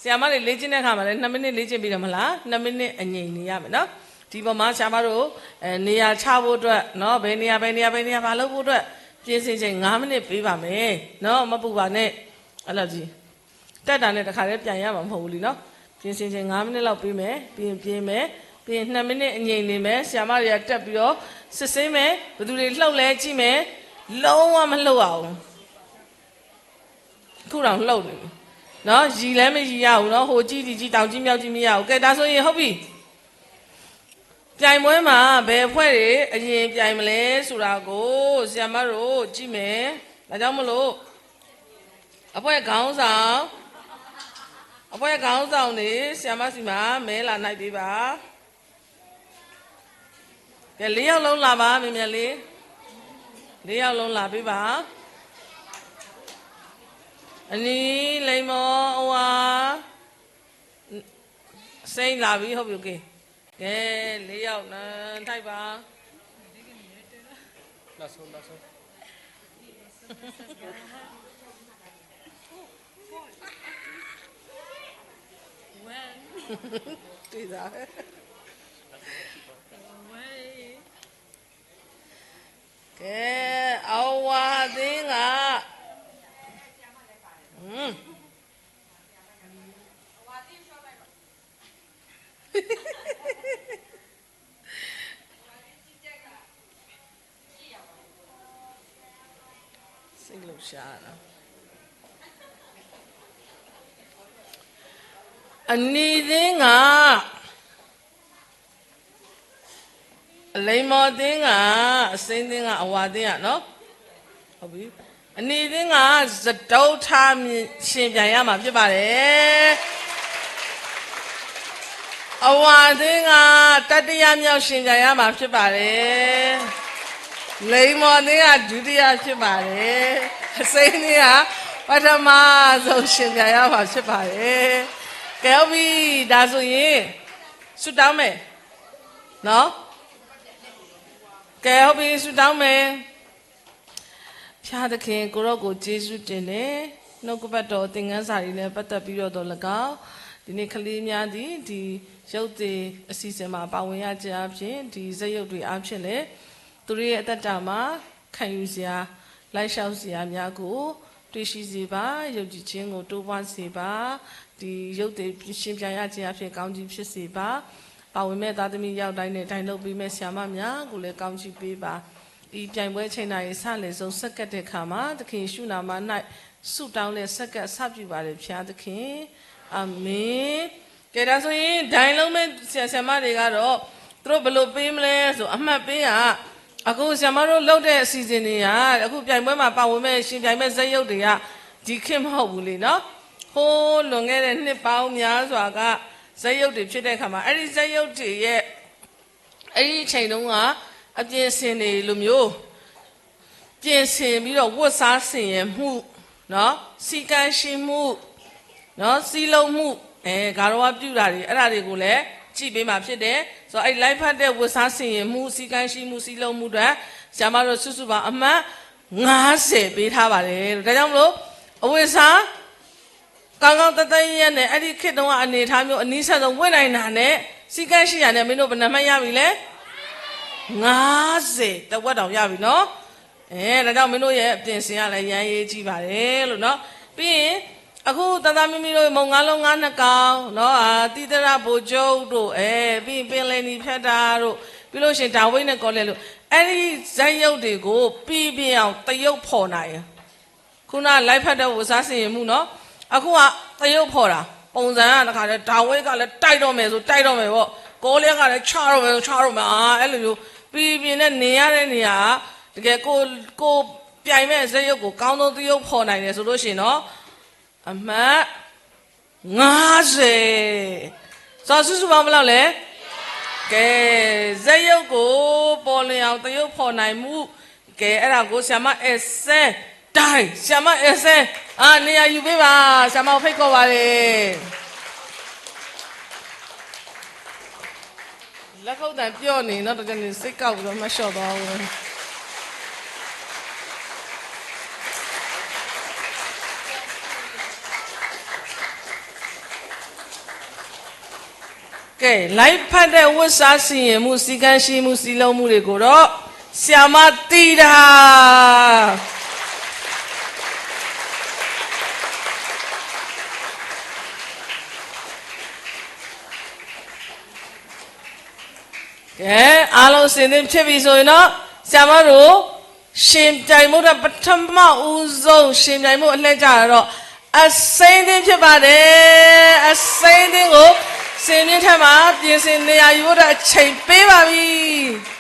ဆရာမတွေ လေ့ကျင့်တဲ့အခါမှာလည်း နှစ်မိနစ် လေ့ကျင့်ပြီးတော့မလား၊ နှစ်မိနစ် အငြိမ်နေရမယ်နော်။ ဒီပေါ်မှာ ဆရာမတို့ အဲ နေရာချဖို့အတွက်နော်၊ ဘယ်နေရာ ဘယ်နေရာ ဘယ်နေရာမှာ လုပ်ဖို့အတွက် ပြင်ဆင်ချိန် ငါးမိနစ် ပေးပါမယ်နော်။ မပူပါနဲ့၊ အဲ့လိုကြီး တက်တာနဲ့ တခါတည်း ပြန်ရမှာ မဟုတ်ဘူးလीနော်။ ပြင်ဆင်ချိန် ငါးမိနစ်လောက် ပေးမယ်၊ ပြီးရင် ပြင်မယ်၊ ပြီးရင် နှစ်မိနစ် အငြိမ်နေမယ်။ ဆရာမတွေက တက်ပြီးတော့ စစ်ဆေးမယ်၊ ဘယ်သူတွေ လှုပ်လဲ ကြည့်မယ်၊ လုံးဝ မလှုပ်ရဘူး။ ခုတောင်လှုပ်နေပြီနော်။ ယီလည်းမယီရဘူးနော်။ ဟိုကြည့်ဒီကြည့် တောင်ကြည့်မြောက်ကြည့် မရဘူး။ ကဲ ဒါဆိုရင် ဟုတ်ပြီ။ ပြိုင်ပွဲမှာ ဘယ်အဖွဲ့တွေ အရင်ပြိုင်မလဲဆိုတာကို ဆရာမတို့ ကြည့်မယ်။ ဒါကြောင့်မလို့ အဖွဲ့ခေါင်းဆောင်၊ အဖွဲ့ခေါင်းဆောင်တွေ ဆရာမဆီမှာ မဲလာနိုင်ပေးပါ။ ကဲ လေးယောက်လုံးလာပါ မြန်မြန်လေး။ လေးယောက်လုံးလာပေးပါ။ အနီ၊ လိမ္မော၊ အဝါ၊ စိမ်းလာပြီ ဟုတ်ပြီ okay။ ကဲ လေးယောက် ထိုင်ပါ။ နောက်ဆုံး နောက်ဆုံး။ တွေ့တာပဲ။ ကဲ အဝါသင်းက ဟွန်း စိတ်လှုပ်ရှားတာ။ အနီသင်းက အလိမ္မော်သင်းက အစိမ်းသင်းက အဝါသင်းကနော်။ ဟုတ်ပြီ။ အနီသင်းက စတုတ္ထယှဉ်ပြိုင်ရမှာဖြစ်ပါတယ်။ အဝါသင်းက တတိယမြောက်ယှဉ်ပြိုင်ရမှာဖြစ်ပါတယ်။ လိမ္မော်သင်းက ဒုတိယဖြစ်ပါတယ်။ အစိမ်းသင်းက ပထမဆုံးယှဉ်ပြိုင်ရမှာဖြစ်ပါတယ်။ ကဲ ဟုတ်ပြီ။ ဒါဆိုရင် ဆုတောင်းမယ်နော်။ ကဲ ဟုတ်ပြီ။ ဆုတောင်းမယ်။ ဘုရားသခင် ကိုယ်တော်ကို ကျေးဇူးတင်တယ်။ နှုတ်ကပတ်တော် သင်ခန်းစာတွေနဲ့ ပတ်သက်ပြီးတော့သော်လည်းကောင်း၊ ဒီနေ့ ကလေးများသည် ဒီရုပ်သံအစီအစဉ်မှာ ပါဝင်ရခြင်းအားဖြင့် ဒီဇာတ်ရုပ်တွေအားဖြင့်လည်း သူတို့ရဲ့အသက်တာမှာ ခံယူစရာ၊ လိုက်လျှောက်စရာများကို တွေ့ရှိစေပါ။ ယုံကြည်ခြင်းကို တိုးပွားစေပါ။ ဒီရုပ်သံ ယှဉ်ပြိုင်ရခြင်းအားဖြင့် ကောင်းကြီးဖြစ်စေပါ။ ပါဝင်မဲ့သားသမီး ရောက်တိုင်းနဲ့ တိုင်လုပ်ပေးမဲ့ဆရာမများကိုလည်း ကောင်းချီးပေးပါ။ ဒီပြိုင်ပွဲအချိန်နာရီ စလယ်ဆုံး ဆက်ကပ်တဲ့အခါမှာ သခင်ယေရှုနာမ၌ ဆုတောင်းလျက် ဆက်ကပ်အစပြုပါတယ် ဘုရားသခင်။ အာမင်။ ကဲ ဒါဆိုရင် တိုင်လုပ်မဲ့ဆရာဆရာမတွေကတော့ သူတို့ဘယ်လိုပေးမလဲဆို အမှတ်ပေးက အခုဆရာမတို့လုပ်တဲ့အစီအစဉ်တွေက အခုပြိုင်ပွဲမှာပါဝင်မဲ့ ယှဉ်ပြိုင်မဲ့ဇာတ်ရုပ်တွေက ဒီခေတ်မဟုတ်ဘူးလीနော်။ ဟိုးလွန်ခဲ့တဲ့နှစ်ပေါင်းများစွာက ဇာတ်ရုပ်တွေဖြစ်တဲ့အခါမှာ အဲ့ဒီဇာတ်ရုပ်တွေရဲ့ အဲ့ဒီအချိန်တုန်းက အပြင်ဆင်တွေလိုမျိုး ပြင်ဆင်ပြီးတော့ ဝတ်စားဆင်ယယ်မှုနော်၊ စည်းကမ်းရှိမှုနော်၊ စည်းလုံးမှု၊ အဲ၊ ဂါရဝပြုတာတွေ အဲ့ဒါတွေကိုလည်း ကြည့်ပေးမှာဖြစ်တယ်။ ဆိုတော့ အဲ့ဒီလိုက်ဖက်တဲ့ ဝတ်စားဆင်ယယ်မှု၊ စည်းကမ်းရှိမှု၊ စည်းလုံးမှုအတွက် ဆရာမတို့စုစုပေါင်းအမှတ် ငါးဆယ် ပေးထားပါတယ်။ ဒါကြောင့်မလို့ အဝတ်စား ကောင်းကောင်းသဲသဲယဲယဲနဲ့ အဲ့ဒီခေတ်တုန်းကအနေအထားမျိုး အနီးစပ်ဆုံးဝတ်နိုင်တာနဲ့ စည်းကမ်းရှိတာနဲ့ မင်းတို့ဘယ်နှစ်မှတ်ရပြီလဲ။ ငါးဆယ် တဝက်တောင်ရပြီနော်။ အဲ၊ ဒါကြောင့်မင်းတို့ရဲ့ပြင်ဆင်ရလဲ အရမ်းအရေးကြီးပါတယ်လို့နော်။ ပြီးရင် အခုသားသားမီးမီးတို့ မုန့်ငါးလုံးငါးနှစ်ကောင်နော်၊ အာ၊ သီသရဗိုလ်ချုပ်တို့၊ အဲ၊ ပြီးရင်ပင်လယ်နီဖြတ်တာတို့၊ ပြီးလို့ရှိရင် ဒါဝိဒ်နဲ့ ကိုလံယိတ်တို့၊ အဲ့ဒီဇာတ်ရုပ်တွေကို ပီပီအောင် သရုပ်ဖော်နိုင်ရင် ခုနက လိုက်ဖက်တဲ့ ဝတ်စားဆင်ယယ်မှုနော်။ အခုက သရုပ်ဖော်တာ၊ ပုံစံက တခါတည်း ဒါဝိဒ်ကလည်း တိုက်တော့မယ်ဆို တိုက်တော့မယ်ပေါ့၊ ကိုလံယိတ်ကလည်း ချတော့မယ်ဆို ချတော့မယ်၊ အာ၊ အဲ့လိုမျိုး ပီပီနဲ့ နေရတဲ့နေရာက တကယ်ကိုယ်၊ ကိုယ်ပြိုင်မဲ့ဇာတ်ရုပ်ကို ကောင်းဆုံးသရုပ်ဖော်နိုင်တယ်ဆိုလို့ရှိရင်နော်၊ အမှတ် ငါးဆယ်။ ဆိုတော့ စုစုပေါင်းဘယ်လောက်လဲ။ ကဲ၊ ဇာတ်ရုပ်ကို ပေါ်လွင်အောင် သရုပ်ဖော်နိုင်မှု။ ကဲ၊ အဲ့ဒါကို ဆရာမအဲစဲ၊ တိုင်း၊ ဆရာမအဲစဲ၊ အာ၊ နေရာယူပေးပါ။ ဆရာမကို ဖိတ်ခေါ်ပါတယ်။ လက်ခုပ်သံပျော့နေနော်၊ တကယ်နေ စိတ်ကောက်ပြီးတော့ မတ်လျှော့သွားဦးမယ်။ ကဲ လိုက်ဖက်တဲ့ ဝတ်စားဆင်ယင်မှု စည်းကမ်းရှိမှု စည်းလုံးမှုတွေကိုတော့ ဆရာမတည်တာ ကဲ အားလုံးအဆင်သင့်ဖြစ်ပြီဆိုရင်တော့ ဆရာမတို့ ယှဉ်ပြိုင်မှုအတွက် ပထမဦးဆုံး ယှဉ်ပြိုင်မှုအလှည့်ကျတော့ အစိမ်းသင်းဖြစ်ပါတယ်။ အစိမ်းသင်းကို စင်မြင့်ထက်မှာ ပြင်ဆင်နေရာယူဖို့အတွက် အချိန်ပေးပါပြီ။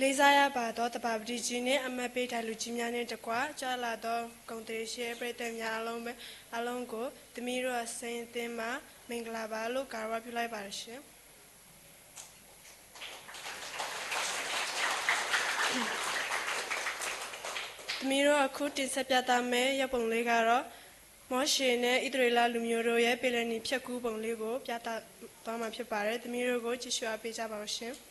လေးစားရပါသော သဘာပတိကြီးနှင့် အမှတ်ပေးထိုင်လူကြီးများနှင့်တကွ ကြွလာသော ဂုဏ်သရေရှိ ပရိသတ်များအားလုံးပဲ အားလုံးကို သမီးတို့အစိမ်းအသင်းမှ မင်္ဂလာပါလို့ ဂါရဝပြုလိုက်ပါတယ်ရှင်။ သမီးတို့အခုတင်ဆက်ပြသမယ့်ရုပ်ပုံလေးကတော့ မောရှေနဲ့ ဣသရေလလူမျိုးတို့ရဲ့ ပင်လယ်နီဖြတ်ကူးပုံလေးကို ပြသသွားမှာဖြစ်ပါတယ်။ သမီးတို့ကို ကြည့်ရှုအားပေးကြပါဦးရှင်။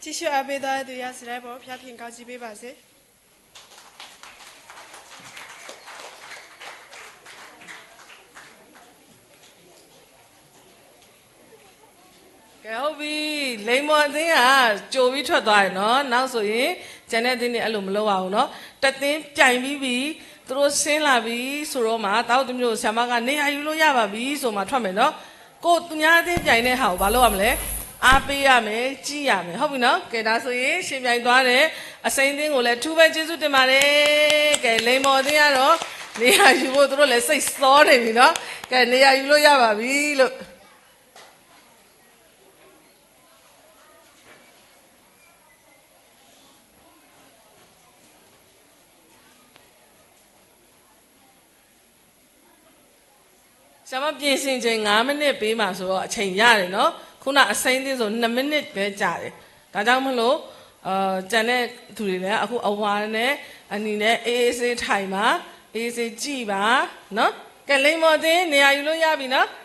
ကြည့်ရှုအားပေးသောသူများစတဲ့ပေါ် ဘုရားသခင်ကောင်းချီးပေးပါစေ။ ကဲ ဟုတ်ပြီ။ လိမ္မော်အသင်းက ကြိုပြီးထွက်သွားတယ်နော်။ နောက်ဆိုရင် ကျန်တဲ့အသင်းတွေ အဲ့လိုမလုပ်ရဘူးနော်။ တစ်သင်းပြိုင်ပြီးပြီ။ သူတို့ဆင်းလာပြီဆိုတော့မှ သားတို့သမီးတို့ ဆရာမက နေရာယူလို့ရပါပြီဆိုမှ ထွက်မယ်နော်။ ကိုယ်သူများအသင်းပြိုင်တဲ့ဟာကို ဘာလုပ်ရမလဲ။ အားပေးရမယ်။ ကြည့်ရမယ်။ ဟုတ်ပြီနော်။ ကဲ ဒါဆိုရင် ယှဉ်ပြိုင်သွားတဲ့ အစိမ်းအသင်းကိုလည်း အထူးပဲကျေးဇူးတင်ပါတယ်။ ကဲ လိမ္မော်အသင်းကတော့ နေရာယူဖို့ သူတို့လည်းစိတ်စောနေပြီနော်။ ကဲ နေရာယူလို့ရပါပြီလို့။ ဆရာမ ပြင်ဆင်ချိန် ငါးမိနစ် ပေးမှာဆိုတော့ အချိန်ရတယ်နော်။ ခုန အစိမ်းသင်းဆို နှစ်မိနစ်ပဲကြာတယ်။ ဒါကြောင့်မလို့ ကျန်တဲ့သူတွေလည်း အခုအဝါနဲ့အနီနဲ့ အေးအေးဆေးထိုင်ပါ။ အေးဆေးကြည့်ပါနော်။ ကဲ လိမ္မော်အသင်း နေရာယူလို့ရပြီနော်။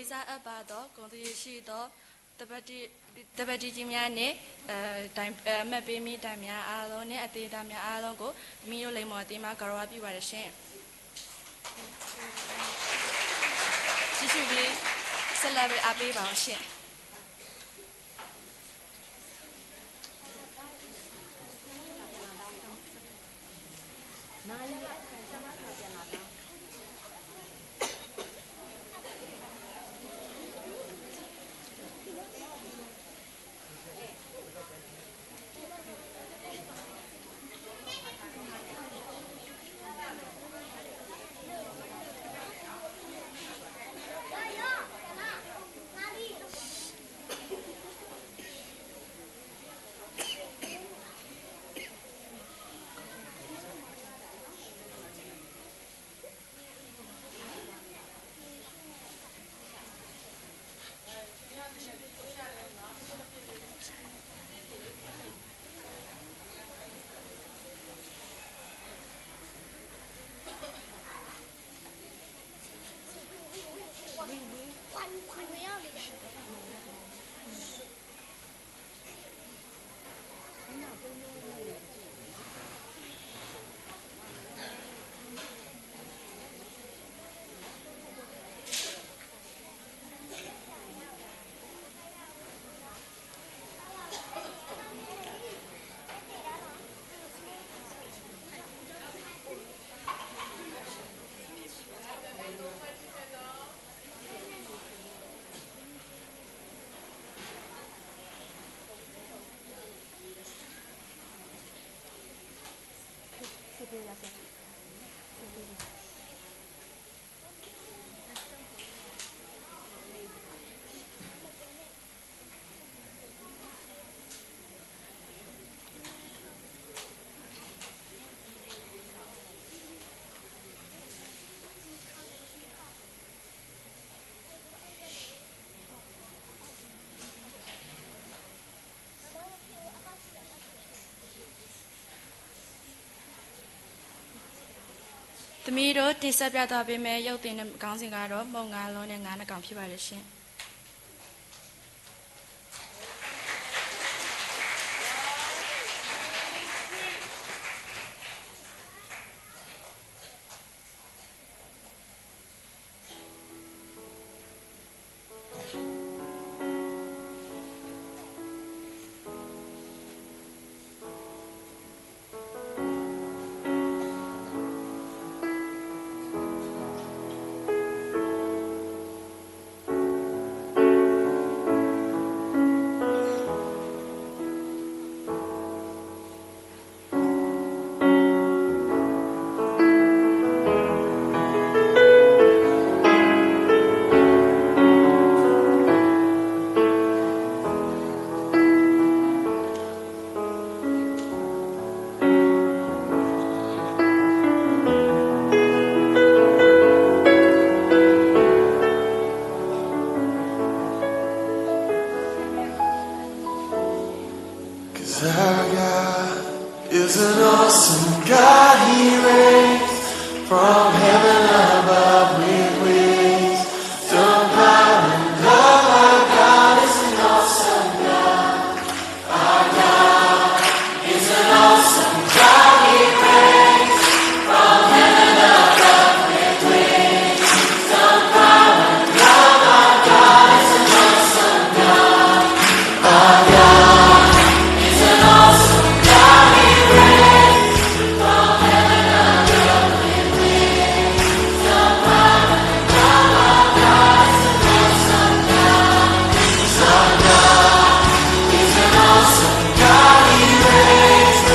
လေးစားအပ်ပါသော ဂုဏ်သရေရှိသော သပတေးကြီးများနှင့် အမှတ်ပေးမည့် တိုင်များအားလုံးနှင့် အသရေတာများအားလုံးကို သမီးတို့ လိမ္မော်အသင်းမှ ဂါရဝပြုပါတယ်ရှင်။ ကြည့်ရှုပြီး ဆက်လက်ပြီး အားပေးပါအောင်ရှင်။ သမီးတို့ တင်ဆက်ပြသပေးမယ့် ရုပ်သင်ခေါင်းစဉ်ကတော့ မုန့်ငါးလုံးနဲ့ ငါးနှစ်ကောင် ဖြစ်ပါတယ်ရှင်။ 'Cause our God is an awesome God. He reigns from heaven above with wisdom, power, and love. Our God is an awesome God. Our God is an awesome God. He reigns from heaven above with wisdom, power, and love. Our God is an awesome God. Our God is an awesome God. He reigns from heaven above with wisdom, power, and love. Our God is an awesome God. Our God is an awesome God. He reigns from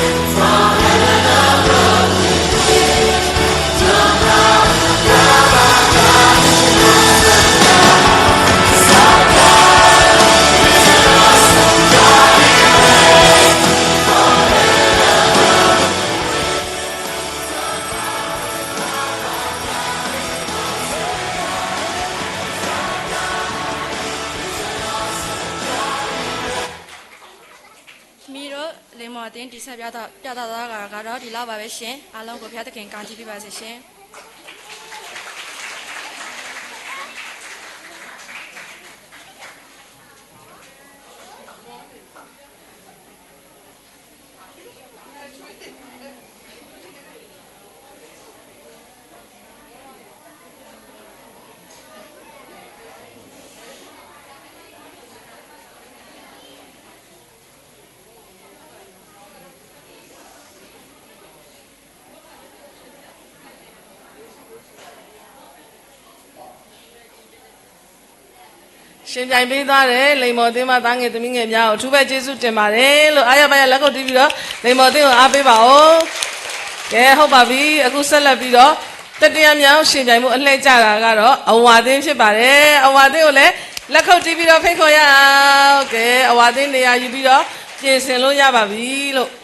heaven above with wisdom, power, and love. Our God is an awesome God. Our God is an awesome God. He reigns from heaven above with wisdom, power, and love. သမီးတို့ လိမ္မော်အသင်း တင်ဆက်ပြသ ပြသသွားတာကတော့ ဒီလောက်ပါပဲရှင်။ အားလုံးကို ဘုရားသခင် ကောင်းချီးပေးပါစေရှင်။ ယှဉ်ပြိုင်ပေးသွားတဲ့ လိမ္မော်သင်းမသားငယ်သမီးငယ်များကို အထူးပဲကျေးဇူးတင်ပါတယ်လို့ အားရပါးရလက်ခုပ်တီးပြီးတော့ လိမ္မော်သင်းကိုအားပေးပါဦး။ ကဲ ဟုတ်ပါပြီ။ အခုဆက်လက်ပြီးတော့ တတိယမြောက်ယှဉ်ပြိုင်မှုအလှည့်ကျတာကတော့ အဝါသင်းဖြစ်ပါတယ်။ အဝါသင်းကိုလည်း လက်ခုပ်တီးပြီးတော့ ဖိတ်ခေါ်ရအောင်။ ကဲ အဝါသင်းနေရာယူပြီးတော့ ပြင်ဆင်လို့ရပါပြီလို့။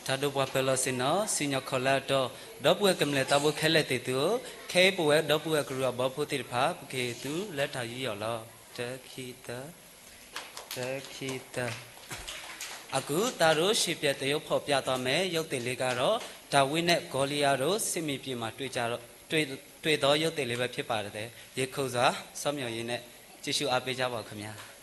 တၢ်ဒိၣ်ပှၤပၢၤလီၢ်ဆ့ၣ်နီၤ စံၣ်ညီၣ်ခီၣ်လၢအတီၢ် ဒီပုၢ်ဝဲၢ်ကမျၢၢ်သးဘိခဲလၢာ်သ့ၣ်သုဧၢ, ခဲအံၤပဝဲဒီပုၢ်ဝဲၢ်ကရူၢ်အဘီဖိသ့ၣ်တဖၣ် ပကဟ့ၣ်သုလၢတၢ်ယူးယီၣ်လီၤ. တၢ ခံ တၢ တၢ ခံ တၢ အခု သားတို့ ယှဉ်ပြိုင်သရုပ်ဖော်ပြသွားမယ့် ရုပ်သင်လေးကတော့ ဒါဝိဒ်နဲ့ ဂေါလိယဒ် စစ်မြေပြင်မှာ တွေ့ကြတော့ တွေ့ တွေ့သော ရုပ်သင်လေးပဲ ဖြစ်ပါတယ်။ ရေခုန်စွာ စောင့်မျှော်ရင်းနဲ့ ကြည့်ရှုအားပေးကြပါဦးခင်ဗျာ။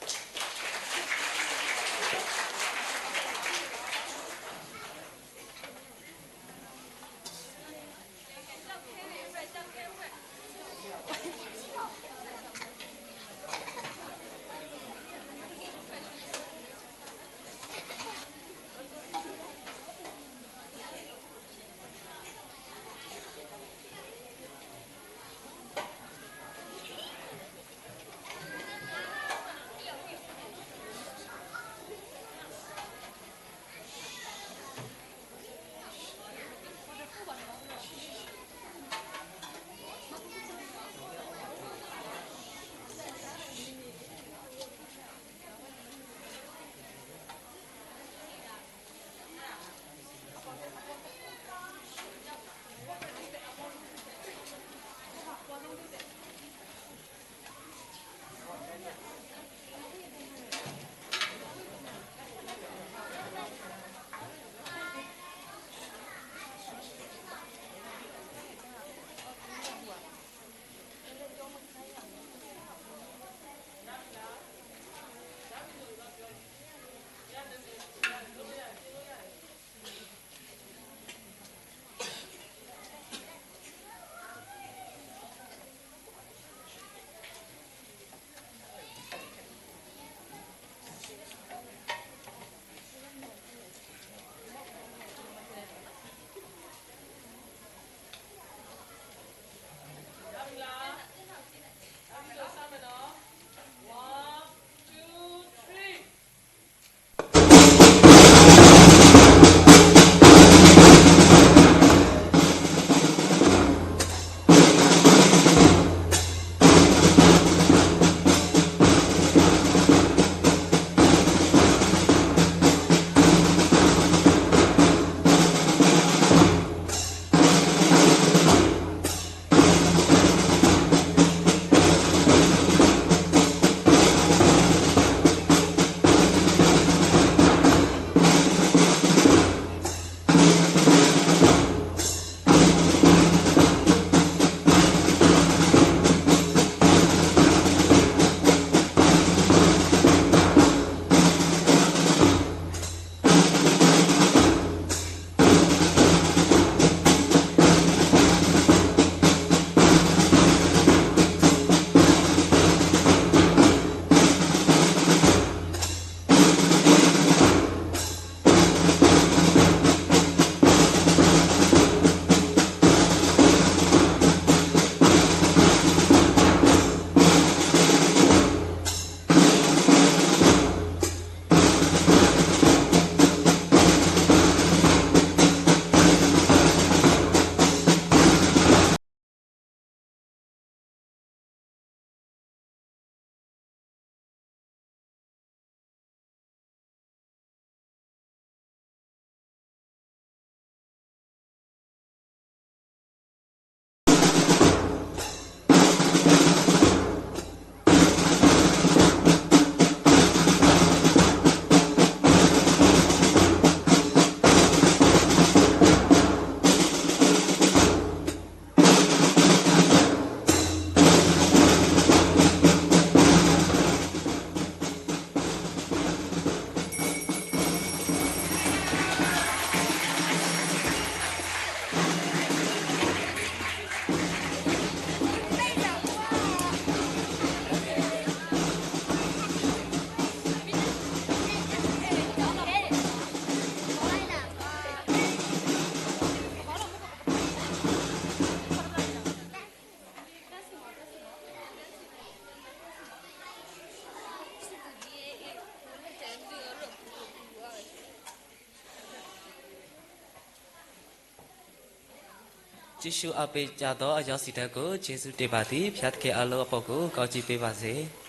ယ့ၣ်ၡူးအပျ့ၤကၢ်သီအယီၤစံၣ်တၢ်ကိး ယ့ၣ်ၡူးတ့ၢ်ဘၣ်သံ ဖၠၣ်သက့အါလိအဖီခိၣ် ကီၢ်ကံပ့ဘၣ်စ့ၢ်.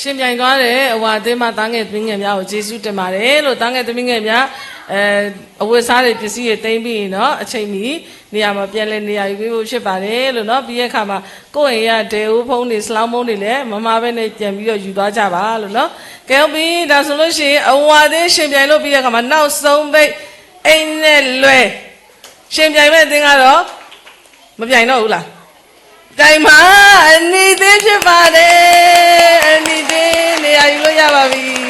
ရှင်ပြိုင်သွားတဲ့ အဝၤသ့ၣ်မး သားငယ်သမီးငယ်များကို ကျေးဇူးတင်ပါတယ်လို့ သားငယ်သမီးငယ်များ အဲ အဝတ်အစားတွေ ပစ္စည်းတွေ သိမ်းပြီးရင်တော့ အချိန်မီ နေရာမှာ ပြန်လည်နေရာယူပေးဖို့ ဖြစ်ပါတယ်လို့နော်။ ပြီးတဲ့အခါမှာ ကိုယ့်အိမ်က ဒဲအိုးဖုံးတွေ စလောင်းဖုံးတွေလည်း မမှားဘဲနဲ့ ပြန်ပြီးတော့ ယူသွားကြပါလို့နော်။ ကဲ ဟုတ်ပြီ။ ဒါဆိုလို့ရှိရင် အဝၤသ့ၣ် ယှဉ်ပြိုင်လို့ ပြီးတဲ့အခါမှာ နောက်ဆုံးပိတ် အိမ်နဲ့လွယ် ယှဉ်ပြိုင်မဲ့အသင်းကတော့ မပြိုင်တော့ဘူးလား။ ပြိုင်ပါ။ အနံၣ်သ့ၣ် ဖြစ်ပါတယ်။ အနံၣ်သ့ၣ် နေရာယူလို့ရပါပြီ။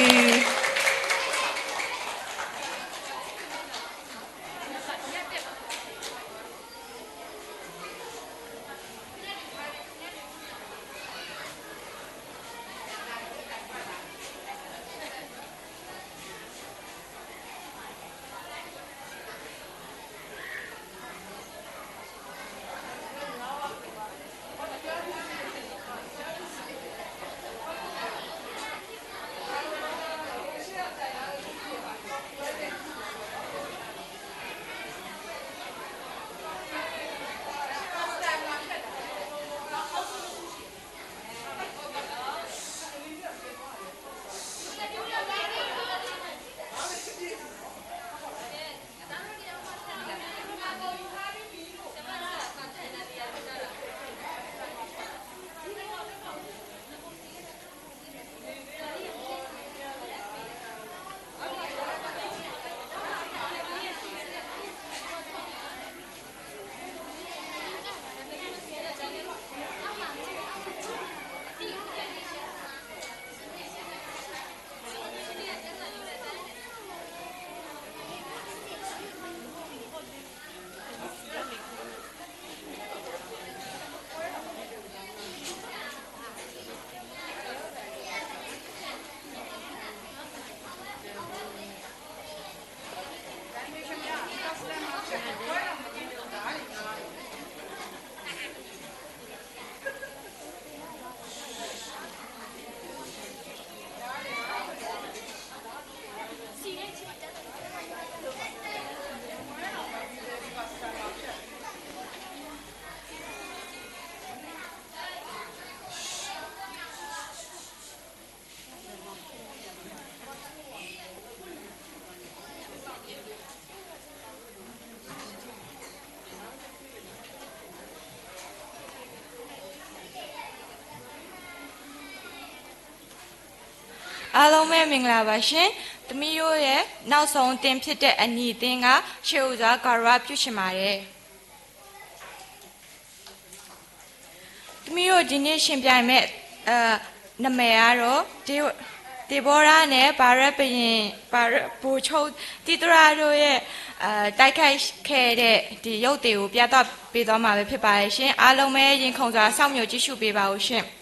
အားလုံးပဲမင်္ဂလာပါရှင်။ သမီးတို့ရဲ့နောက်ဆုံးအသင်းဖြစ်တဲ့အနံၣ်အသင်းက ချစ်ဦးစွာဂါရဝပြုချင်ပါတယ်။ သမီးတို့ဒီနေ့ယှဉ်ပြိုင်မဲ့ နာမည်ကတော့ ဒေးဘီရ်နဲ့ ဗာရပ်ဘုရင် ဗာရပ်ဗိုလ်ချုပ်သီသရၣ်တို့ရဲ့ တိုက်ခိုက်ခဲ့တဲ့ဒီရုပ်သံကိုပြသပေးသွားမှာပဲဖြစ်ပါတယ်ရှင်။ အားလုံးပဲရင်ခုန်စွာစောင့်မျှော်ကြည့်ရှုပေးပါဦးရှင်။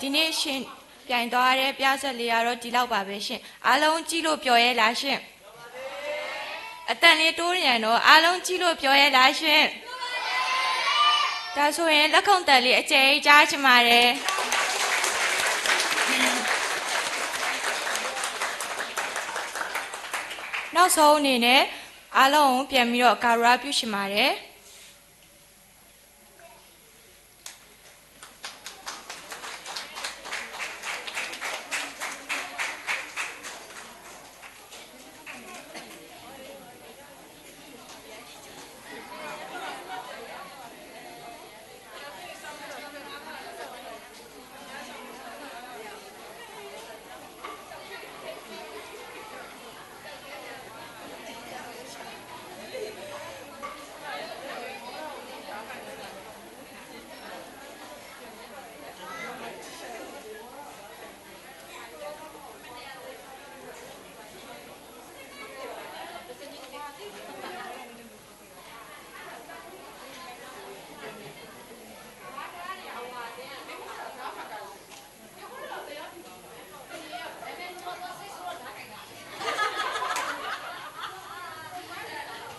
ဒီနေ့ယှဉ်ပြိုင်သွားတဲ့ပြဇာတ်လေးကတော့ဒီလောက်ပါပဲရှင်။ အားလုံးကြည့်လို့ပျော်ရဲ့လားရှင်။ အသံလေးတိုးနေရနော်။ အားလုံးကြည့်လို့ပျော်ရဲ့လားရှင်။ ဒါဆိုရင်လက်ခုပ်သံလေးအကျယ်ကြီးကြားချင်ပါတယ်။ နောက်ဆုံးအနေနဲ့အားလုံးကိုပြန်ပြီးတော့ဂါရဝပြုချင်ပါတယ်။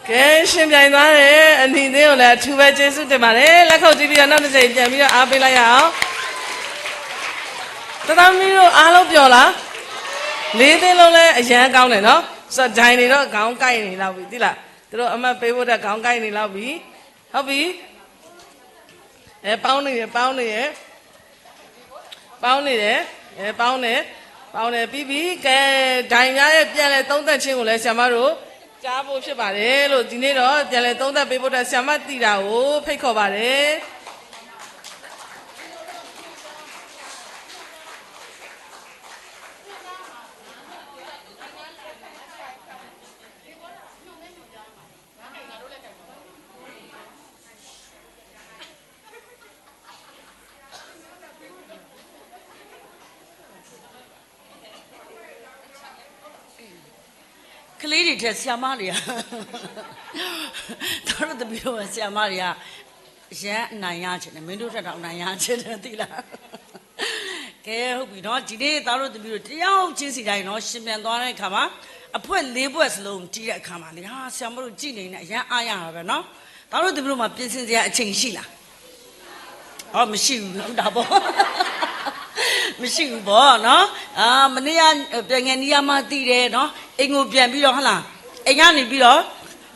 ကဲ ယှဉ်ပြိုင်သွားတဲ့အနံၤသ့ၣ်ကိုလည်းအထူးပဲကျေးဇူးတင်ပါတယ်။ လက်ခုပ်တီးပြီးတော့နောက်တစ်ကြိမ်ပြန်ပြီးတော့အားပေးလိုက်ရအောင်။ တသားမီးတို့အားလုံးပျော်လား။ လေးသင်းလုံးလည်းအရမ်းကောင်းတယ်နော်။ ဆိုတော့ ဒိုင်နေတော့ခေါင်းကိုက်နေလောက်ပြီသိလား။ သူတို့အမှတ်ပေးဖို့အတွက်ခေါင်းကိုက်နေလောက်ပြီ။ ဟုတ်ပြီ။ အဲ ပေါင်းနေတယ် ပေါင်းနေတယ် ပေါင်းနေတယ် အဲ ပေါင်းတယ် ပေါင်းတယ် ပြီးပြီ။ ကဲ ဒိုင်များရဲ့ပြန်လည်သုံးသပ်ခြင်းကိုလည်းဆရာမတို့ကြားဖို့ဖြစ်ပါတယ်လို့ ဒီနေ့တော့ပြန်လည်သုံးသပ်ပေးဖို့အတွက်ဆရာမသီတာကိုဖိတ်ခေါ်ပါတယ်။ ကလေးတွေထဲဆရာမတွေက သားတို့သမီးတို့ဆရာမတွေက ရမ်းအနိုင်ရချင်တယ် မင်းတို့ထက်တောင်အနိုင်ရချင်တယ်သိလား။ ကဲဟုတ်ပြီနော် ဒီနေ့သားတို့သမီးတို့တယောက်ချင်းစီတိုင်းနော် ယှဉ်ပြိုင်သွားတဲ့အခါမှာ အဖွဲ့လေးဖွဲ့စလုံးတီးတဲ့အခါမှာလေ ဟာ ဆရာမတို့ကြည့်နေရင်အရမ်းအားရတာပဲနော်။ သားတို့သမီးတို့မှာပြင်ဆင်စရာအချိန်ရှိလား။ အော်မရှိဘူးဒါပေါ့။ မရှိဘူးပေါ့နော်။ အာမနေ့ကပြန်ငယ်နီးရမသိတယ်နော် အိမ်ကိုပြန်ပြီးတော့ဟုတ်လား အိမ်ကနေပြီးတော့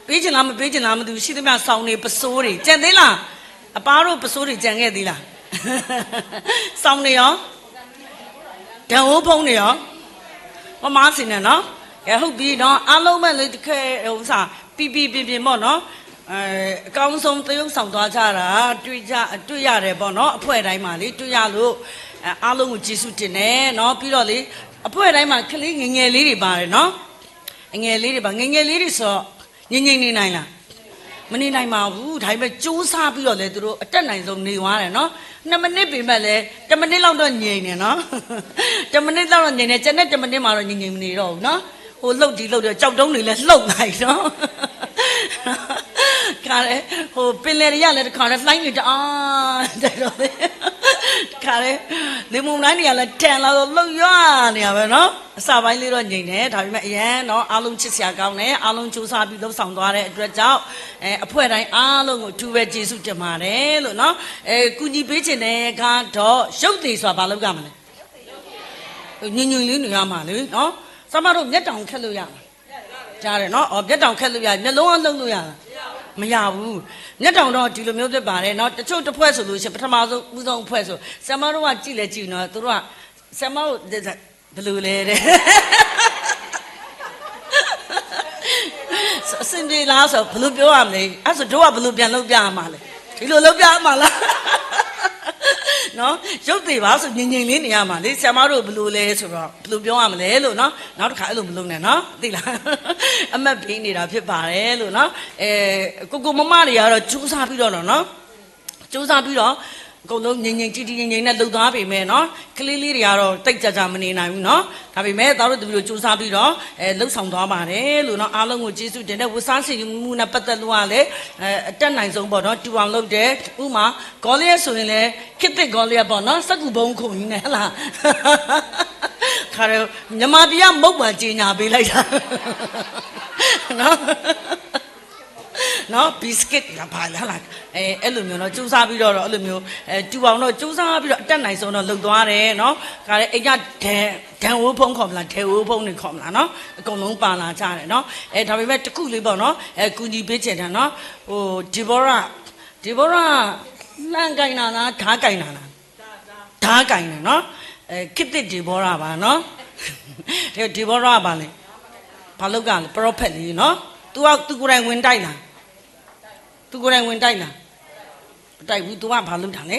ပေးချင်လားမပေးချင်လားမသိဘူး ရှိသမျှစောင်တွေပစိုးတွေကျန်သေးလား။ အပါတို့ပစိုးတွေကျန်ခဲ့သေးလား။ စောင်တွေရော တန်အိုးဖုံးတွေရော မမစင်နဲ့နော်။ ကဲဟုတ်ပြီနော် အားလုံးပဲလေတခဲဥစ္စာ ပီပီပင်ပင်ပေါ့နော်။ အဲအကောင်းဆုံးသရုပ်ဆောင်သွားကြတာတွေ့ကြတွေ့ရတယ်ပေါ့နော်။ အဖွဲ့တိုင်းမှာလေတွေ့ရလို့အဲအားလုံးကိုကျေးဇူးတင်တယ်နော်။ ပြီးတော့လေအဖွဲ့တိုင်းမှာကလေးငယ်ငယ်လေးတွေပါတယ်နော်။ အငယ်လေးတွေပါငယ်ငယ်လေးတွေဆိုတော့ငြိမ်ငြိမ်နေနိုင်လား။ မနေနိုင်ပါဘူးဒါပေမဲ့စူးစမ်းပြီးတော့လေသူတို့အတတ်နိုင်ဆုံးနေသွားတယ်နော်။ နှစ်မိနစ်ပေမဲ့လည်းတစ်မိနစ်လောက်တော့ငြိမ်နေနော်။ တစ်မိနစ်လောက်တော့ငြိမ်နေကျန်တဲ့တစ်မိနစ်မှာတော့ငြိမ်ငြိမ်မနေတော့ဘူးနော်။ ဟိုလှုပ်ဒီလှုပ်ဒီကြောက်တုံးတွေလည်းလှုပ်လာပြီနော်။ ခါတယ်ဟိုပင်လယ်တွေကလည်းတခါတည်းလှိုင်းတွေတအားတိုက်တော့လေ။ ခါတယ်လေမုန်တိုင်းတွေကလည်းတန်လာတော့လှုပ်ရွာနေရပဲနော်။ အစပိုင်းလေးတော့ငြိမ်တယ်ဒါပေမဲ့အရမ်းနော်အားလုံးချစ်စရာကောင်းတယ်အားလုံးစူးစမ်းပြီးလှုပ်ဆောင်သွားတဲ့အတွက်ကြောင့်အဲအဖွဲ့တိုင်းအားလုံးကိုအထူးပဲကျေးဇူးတင်ပါတယ်လို့နော်။ အဲကူညီပေးချင်တဲ့ကတော့ရုပ်သေးစွာဘာလုပ်ကြမလဲ။ ညင်ညင်လေးနေရမှာလေနော်။ ဆရာမတို့မျက်တောင်ခက်လို့ရလား။ ကြားတယ်နော်အော်မျက်တောင်ခက်လို့ရမျက်လုံးအလုပ်လို့ရလား။ မရဘူးမျက်တောင်တော့ဒီလိုမျိုးဖြစ်ပါတယ်နော်။ တချို့တစ်ဖွဲ့ဆိုလို့ရှိရင်ပထမဆုံးဦးဆုံးအဖွဲ့ဆိုဆရာမတို့ကကြည့်လဲကြည့်နော်သူတို့ကဆရာမတို့ဘယ်လိုလဲတဲ့စင်ပြေလားဆိုဘယ်လိုပြောရမလဲအဲ့ဆိုတို့ကဘယ်လိုပြန်လုပ်ပြရမှာလဲဒီလိုလုပ်ပြရမှာလားနော်ရုပ်သေးပါဆိုငြိမ်ငြိမ်လေးနေရမှာလေဆရာမတို့ဘယ်လိုလဲဆိုတော့ဘယ်လိုပြောရမလဲလို့နော်နောက်တစ်ခါအဲ့လိုမလုပ်နဲ့နော်သိလားအမှတ်ပေးနေတာဖြစ်ပါတယ်လို့နော်အဲကိုကိုမမတွေကတော့စူးစမ်းပြီးတော့နော်စူးစမ်းပြီးတော့ အကုန်လုံး ငြိမ်ငြိမ်တည်တည် ငြိမ်ငြိမ်နဲ့ လုပ်သွားပေမဲ့နော် ကလေးလေးတွေကတော့ သိပ်ကြာကြာ မနေနိုင်ဘူးနော်။ ဒါပေမဲ့ သားတို့သမီးတို့ ကြိုးစားပြီးတော့ အဲ လုပ်ဆောင်သွားပါတယ်လို့နော်။ အားလုံးကို ကျေးဇူးတင်တယ်။ ဝတ်စားဆင်ယူမှုနဲ့ ပတ်သက်လို့ကလည်း အဲ အတတ်နိုင်ဆုံးပေါ့နော် တူအောင်လုပ်တယ်။ ဥပမာ Goliath ဆိုရင်လည်း ခေတ်သစ် Goliath ပေါ့နော် စက္ကူဘုံခုန်ကြီးနဲ့ ဟဲ့လား။ ခါတော့ မြန်မာပြည်က မုတ်ပါ ကြေညာပေးလိုက်တာ နော်။ နော် biscuit လား ဘာလဲ ဟဲ့လား အဲ အဲ့လိုမျိုးနော် ကြိုးစားပြီးတော့ အဲ့လိုမျိုး အဲ တူအောင်တော့ ကြိုးစားပြီးတော့ အတတ်နိုင်ဆုံးတော့ လုပ်သွားတယ်နော်။ ခါလည်း အိမ်က ဒဲ ဒဲအိုးဖုံး ခေါ်မလား ဒဲအိုးဖုံး နေ ခေါ်မလားနော် အကုန်လုံးပါလာကြတယ်နော်။ အဲ ဒါပေမဲ့ တစ်ခုလေးပေါ့နော် အဲ ကူညီပေးချင်တာနော်။ ဟို Deborah Deborah လန့်ကိုင်တာလား ဓားကိုင်တာလား ဓားကိုင်တယ်နော်။ အဲ ခေတ်သစ် Deborah ပါနော်။ ဒီ Deborah က ဘာလဲ ဘာလုပ်ကြလဲ prophet လေးနော်။ သူက သူကိုယ်တိုင်ဝင်တိုက်လား သူကိုယ်တိုင်ဝင်တိုက်လား မတိုက်ဘူး။ သူက ဘာလုပ်တာလဲ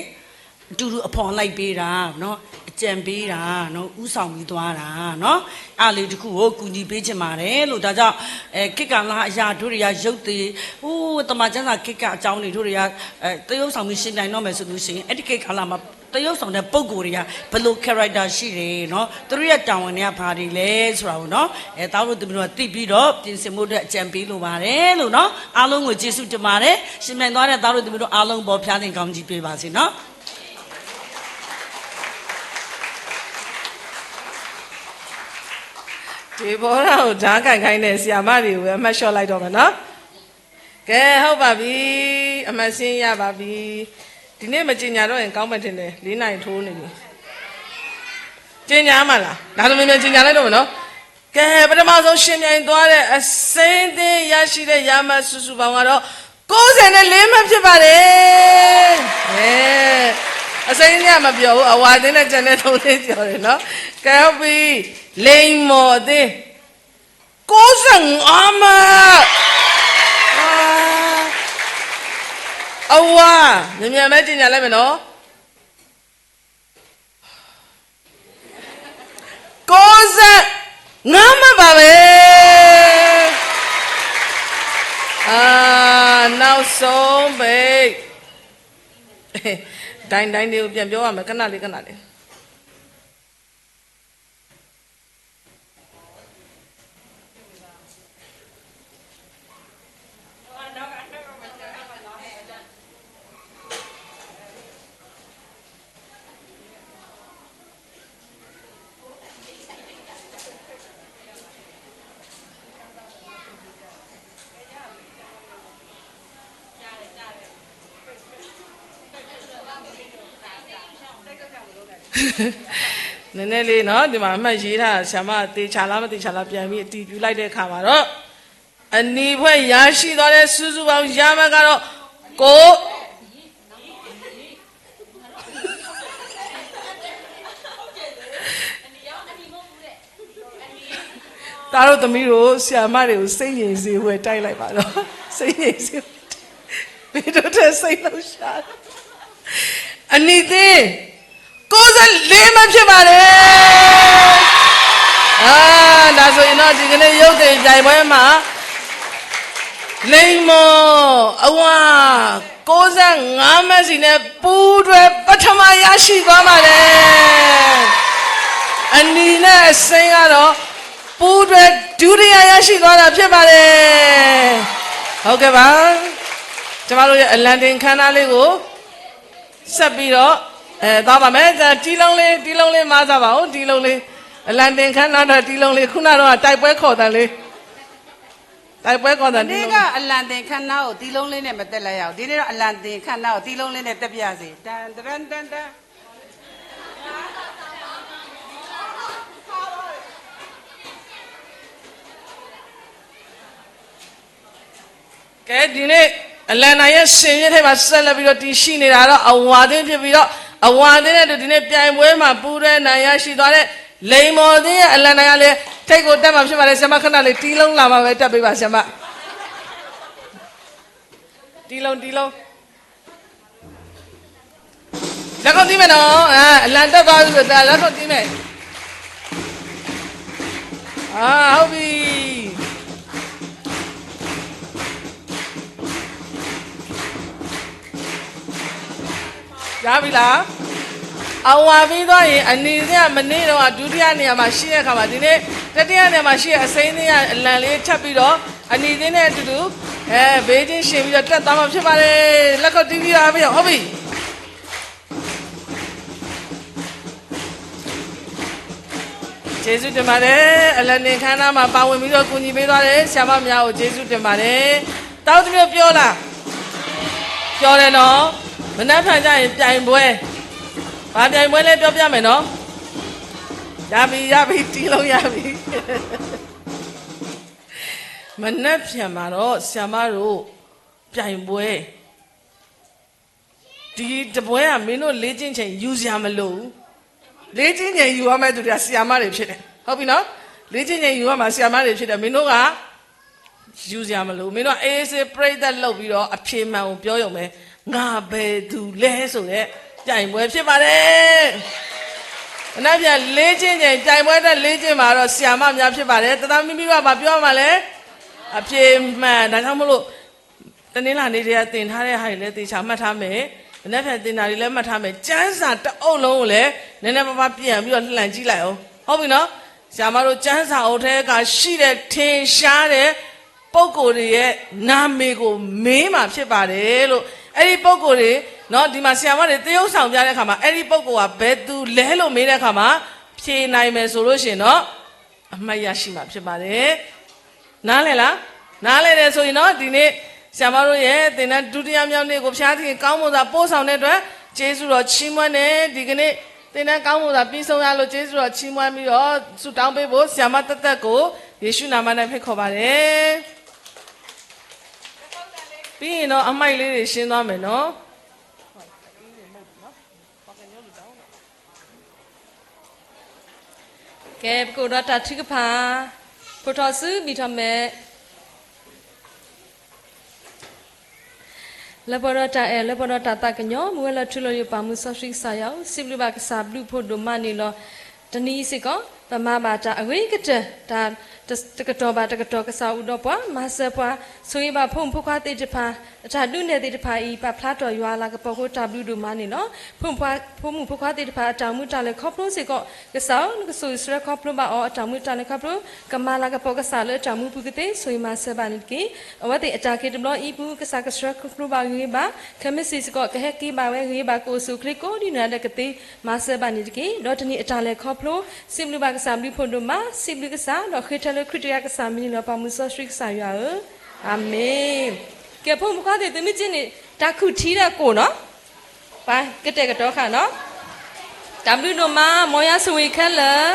အတူတူ အဖီၣ်လိုက်ပေးတာနော် အကြံပေးတာနော် ဦးဆောင်ပြီးသွားတာနော် အဲ့လေးတစ်ခုကို ကူညီပေးချင်ပါတယ်လို့ ဒါကြောင့် အဲ ခေတ်ကာလအရ တို့တွေက ရုပ်သေး ဟို သမ္မာကျမ်းစာခေတ်ကအကြောင်းတွေ တို့တွေက အဲ သရုပ်ဆောင်ပြီး ယှဉ်ပြိုင်တော့မယ်ဆိုလို့ရှိရင် အဲ့ဒီခေတ်ကာလမှာ သရုပ်ဆောင်တဲ့ပုဂ္ဂိုလ်တွေက ဘယ်လို character ရှိတယ်နော် သူတို့ရဲ့ တာဝန်တွေက ဘာတွေလဲဆိုတာကိုနော် အဲ သားတို့သမီးတို့က သိပြီးတော့ ပြင်ဆင်ဖို့အတွက် အကြံပေးလိုပါတယ်လို့နော်။ အားလုံးကို ကျေးဇူးတင်ပါတယ်။ ယှဉ်ပြိုင်သွားတဲ့ သားတို့သမီးတို့အားလုံး ဘော်ဖြားတင်ကောင်းကြီးပေးပါစေနော်။ ဒေဘိရၣ်ကို ဓားကိုင်ခိုင်းတဲ့ ဆရာမတွေကိုပဲ အမှတ်လျှော့လိုက်တော့မယ်နော်။ ကဲ ဟုတ်ပါပြီ။ အမှတ်စာရင်းရပါပြီ။ ဒီနေ့မကြေညာတော့ရင် ကောင်းမယ်ထင်တယ်။ လေးနာရီထိုးနေပြီ။ ကြေညာမှာလား။ ဒါဆို မြန်မြန်ကြေညာလိုက်တော့မယ်နော်။ ကဲ ပထမဆုံး ယှဉ်ပြိုင်သွားတဲ့ အစိမ်းအသင်းရရှိတဲ့ ရမှတ်စုစုပေါင်းကတော့ ကိုးဆယ်နဲ့လေးမှတ် ဖြစ်ပါတယ်။ ကဲ အစိမ်းအသင်းက မပျော်ဘူး။ အဝါအသင်းနဲ့ ကျန်တဲ့သုံးသင်း ပျော်တယ်နော်။ ကဲ ဟုတ်ပြီ။ လိမ္မော်အသင်း ကိုးဆယ့်ငါးမှတ်။ အာ အဝါ မြန်မြန်ပဲ ကြေညာလိုက်မယ်နော်။ ကိုးဆယ့်ငါးမှတ်ပါပဲ။ အာ နောက်ဆုံးပိတ်။ ဒိုင်ဒိုင်တွေကို ပြန်ပြောရမယ်။ ခဏလေး ခဏလေး။ နည်းနည်းလေးနော် ဒီမှာအမှတ်ရေးထားတာ ဆရာမသေချာလားမသေချာလား ပြန်ပြီးအတည်ပြုလိုက်တဲ့အခါမှာတော့ အနီအဖွဲ့ရရှိသွားတဲ့ စုစုပေါင်းရမှတ်ကတော့ ကိုး သားတို့သမီးတို့ ဆရာမတွေကို စိတ်ငြိမ်စေဖို့ တိုက်လိုက်ပါတော့။ စိတ်ငြိမ်စေဖို့ မင်းတို့အတွက် စိတ်လှုပ်ရှား အနီသင်း ကိုးဆယ့်လေးမှတ် ဖြစ်ပါတယ်။ အာ ဒါဆိုရင်တော့ ဒီကနေ့ ရုပ်သေပြိုင်ပွဲမှာ လိမ္မော်အဝါ ကိုးဆယ့်ငါးမှတ်စီနဲ့ ပူးတွဲပထမ ရရှိသွားပါတယ်။ အနီနဲ့အစိမ်းကတော့ ပူးတွဲဒုတိယ ရရှိသွားတာ ဖြစ်ပါတယ်။ ဟုတ်ကဲ့ပါ။ ကျမတို့ရဲ့ အလံတင်အခမ်းအနားလေးကို ဆက်ပြီးတော့ အဲ သွားပါမယ်။ တီးလုံးလေး တီးလုံးလေး မၤစၢၤပါဦး တီးလုံးလေး။ အလံတင်အခမ်းအနားအတွက် တီးလုံးလေး။ ခုနတုန်းက တိုက်ပွဲခေါ်သံလေး တိုက်ပွဲခေါ်သံ တီးလုံးလေး။ မနေ့က အလံတင်အခမ်းအနားကို တီးလုံးလေးနဲ့ မတက်လိုက်ရဘူး။ ဒီနေ့တော့ အလံတင်အခမ်းအနားကို တီးလုံးလေးနဲ့ တက်ပါရစေ။ တန်တရန်တန်တန်။ ကဲ ဒီနေ့ အလံနံပါတ် စင်မြင့်ထဲမှာ ဆက်လက်ပြီးတော့ တည်ရှိနေတာတော့ အဝါသင်းဖြစ်ပြီးတော့ အဝါသင်းနဲ့အတူ ဒီနေ့ပြိုင်ပွဲမှာ ပူးတွဲအနိုင်ရရှိသွားတဲ့ လိမ္မော်သင်းရဲ့ အလံနံပါတ်လည်း ထိပ်ကိုတက်မှာ ဖြစ်ပါတယ်။ ဆရာမ ခဏလေး တီးလုံးလာမှာပဲ တက်ပေးပါ ဆရာမ။ တီးလုံး တီးလုံး လက်ခုပ်တီးမယ်နော်။ အဲ အလံတက်သွားပြီဆိုတော့ လက်ခုပ်တီးမယ်။ အာ ဟုတ်ပြီ။ ရပြီလား? အဝၤပြီးသွားရင် အနီသ့ၣ်က မနေ့တုန်းက ဒုတိယနေရာမှာ ရှိတဲ့အခါမှာ ဒီနေ့ တတိယနေရာမှာရှိတဲ့ အစိမ်းသ့ၣ်က အလံလေး ထပ်ပြီးတော့ အနီသ့ၣ်နဲ့အတူတူ အဲ ဘီးချင်းယှဉ်ပြီးတော့ တက်သွားမှာဖြစ်ပါတယ်။ လက်ခုပ်တီးပြီးတော့ အားပေးအောင်။ ဟုတ်ပြီ။ ကျေးဇူးတင်ပါတယ်။ အလံာ်န့ၢ်အခမ်းအနားမှာ ပါဝင်ပြီးတော့ ကူညီပေးသွားတဲ့ ဆရာမများကို ကျေးဇူးတင်ပါတယ်။ တောက်သမီးတို့ ပြောလား? ပြောတယ်နော်။ မနက်ဖြန်ကျရင် ပြိုင်ပွဲ။ ဘာပြိုင်ပွဲလဲ ပြောပြမယ်နော်။ ရပြီ ရပြီ တီးလုံးရပြီ။ မနက်ဖြန်မှာတော့ ဆရာမတို့ ပြိုင်ပွဲ ဒီတပွဲက မင်းတို့လေ့ကျင့်ချိန်ယူစရာမလိုဘူး။ လေ့ကျင့်ချိန်ယူရမယ့်သူတွေက ဆရာမတွေဖြစ်တယ်။ ဟုတ်ပြီနော်။ လေ့ကျင့်ချိန်ယူရမှာ ဆရာမတွေဖြစ်တယ်။ မင်းတို့က ယူစရာမလိုဘူး။ မင်းတို့က အေးဆေး ပြိတ်သက်လုပ်ပြီးတော့ အဖြေမှန်ကိုပြောရုံပဲ။ ငါဘယ်သူလဲဆိုတဲ့ ပြိုင်ပွဲဖြစ်ပါတယ်။ မနက်ဖြန်လေ့ကျင့်ချိန် ပြိုင်ပွဲအတွက်လေ့ကျင့်မှာတော့ ဆရာမများဖြစ်ပါတယ်။ တသားမီးမီးက ဘာပြောရမှာလဲ။ အဖြေမှန်။ ဒါကြောင့်မို့လို့ တနင်္လာနေ့ကတည်းက သင်ထားတဲ့ဟာတွေလည်း သေချာမှတ်ထားမယ်။ မနက်ဖြန်သင်တာတွေလည်း မှတ်ထားမယ်။ ကျမ်းစာတစ်အုပ်လုံးကိုလည်း နည်းနည်းပါးပါး ပြန်ပြီးတော့ လှန်ကြည့်လိုက်အောင်။ ဟုတ်ပြီနော်။ ဆရာမတို့ ကျမ်းစာအုပ်ထဲက ရှိတဲ့ ထင်ရှားတဲ့ ပုဂ္ဂိုလ်တွေရဲ့ နာမည်ကို မေးမှာဖြစ်ပါတယ်လို့။ အဲ့ဒီပုဂ္ဂိုလ်တွေနော် ဒီမှာ ဆရာမတွေ သရုပ်ဆောင်ပြတဲ့အခါမှာ အဲ့ဒီပုဂ္ဂိုလ်က ဘယ်သူလဲလို့ မေးတဲ့အခါမှာ ဖြေနိုင်မယ်ဆိုလို့ရှိရင်တော့ အမှတ်ရရှိမှာဖြစ်ပါတယ်။ နားလည်လား? နားလည်တယ်ဆိုရင်တော့ ဒီနေ့ ဆရာမတို့ရဲ့ သင်တန်းဒုတိယမြောက်နေ့ကို ဘုရားသခင် ကောင်းမွန်စွာ ပို့ဆောင်တဲ့အတွက် ကျေးဇူးတော်ချီးမွမ်းတယ်။ ဒီကနေ့ သင်တန်းကောင်းမွန်စွာ ပြီးဆုံးရလို့ ကျေးဇူးတော်ချီးမွမ်းပြီးတော့ ဆုတောင်းပေးဖို့ ဆရာမသက်သက်ကို ယေရှုနာမနဲ့ ဖိတ်ခေါ်ပါတယ်။ ပြီးရင်တော့ အမှိုက်လေးတွေ ရှင်းသွားမယ်နော်။ ကဲ ပကအိၣ်ဒီးတၢ်ထုကဖၣ်, ဖိထီၣ်စု ဘံၣ်ထီၣ်မဲာ်, လၢပှဲၤဒီးတၢ်အဲၣ် လၢပှဲၤဒီးတၢ်သးကညီၤ မူဝဲလၢထူလၢယိာ် ပၢ်မုၢ်စီဆှံကစၢ်ယွၤဧၢ, စံးဘျုးဘၣ်ကစၢ်ဘျုးဖှိၣ်ဒိၣ်မးန့ၣ်လီၤ. တနံၤအံၤစ့ၢ်ကီး ပမၤဘၣ်တၢ်အဂ့ၤကတၢၢ်, တၢ်တကတီၢ်ဘၣ်တကတီၢ် ကစၢ်အိၣ်ဒီးပှၤ မၤစၢၤပှၤ, ဆိၣ်ဂ့ၤဘၣ်ဖိမုၣ်ဖိခွါသ့ၣ်တဖၣ် အတၢ်ဒုးနဲၣ်သ့ၣ်တဖၣ်အံၤ ပာ်ဖျါထီၣ်ယွၤအလၤကပီၤအဃိ တၢ်ဘျုးဒိၣ်မးန့ၣ်လီၤ. ဖိမုၣ်ဖိခွါသ့ၣ်တဖၣ် အတၢ်အိၣ်မူတၢ်လဲၤခီဖျိစ့ၢ်ကီး ကစၢ်ဧၢ, နကစိာ်ဆှၢခီဖျိဘၣ်အီၤ အတၢ်အိၣ်မူတၢ်လဲၤခီဖျိ, ကမၤလၤကပီၤကစၢ်လၢအတၢ်မူပူၤကသ့ ဆိၣ်ဂ့ၤမၤစၢၤဘၣ်န့ၣ်တက့ၢ်. အဝဲသ့ၣ်အတၢ်က့ၤတဘျီအံၤပူၤ ကစၢ်ကဆှၢခီဖျိဘၣ်ဂ့ၤဂ့ၤဘၣ်, ခဲမုၢ်ဆ့ၣ်စ့ၢ်ကီး ကဟဲက့ၤဘၣ်ဝဲဂ့ၤဂ့ၤဘၣ် ကအိၣ်ဆူၣ်အိၣ်ချ့ကိးဒ်နီၢ်ဂၤဒဲးကသ့ မၤစၢၤဘၣ်န့ၣ်တက့ၢ်. ဒီးတနံၤအတၢ်လဲၤခီဖျိ စံးဘျုးဘၣ်ကစၢ်ဘျုးဖှိၣ်ဒိၣ်မး, စံးဘျုးကစၢ် ဒီးဃ့ထဲလၢခရံာ်တဂၤကစၢ်မံၤန့ၣ်လီၤ. ပၢ်မုၢ်စီဆှံကစၢ်ယွၤဧၢ, အၤမ့ၣ်. ကဲ ဖိမုၣ်ဖိခွါသ့ၣ် သုမ့ၢ်က့ၤန့ၣ် တၢ်ခူၣ်ထံဒီးကိၣ်နီၤ, ပှၤကတဲာ်ကတီၤဃာ်နီၤ, တၢ်ဘျုးဒိၣ်မး မ်ယွၤဆိၣ်ဂ့ၤခဲလၢာ်